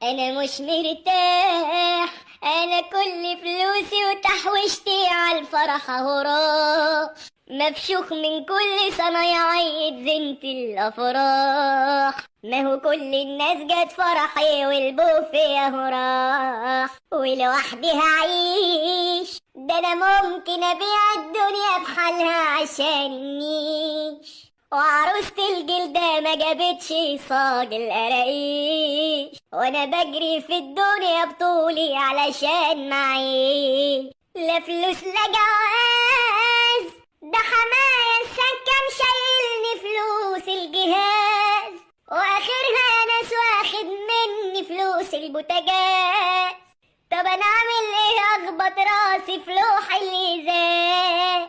انا مش مرتاح، انا كل فلوسي وتحويشتي على الفرح هراح، مفشوخ من كل صنايعية زينة الافراح، ما هو كل الناس جت فرحي والبوفيه هراح، ولوحدي هعيش، ده انا ممكن ابيع الدنيا بحالها عشان النيش، وعروسة الجلدة ما جابتش صاج القراقيش، وانا بجري في الدنيا بطولي علشان معيش، لا فلوس لا جواز، ده حماية السكن شايلني فلوس الجهاز، واخرها ناس واخد مني فلوس البوتاجاز، طب انا اعمل ايه؟ اخبط راسي في لوح الازاز.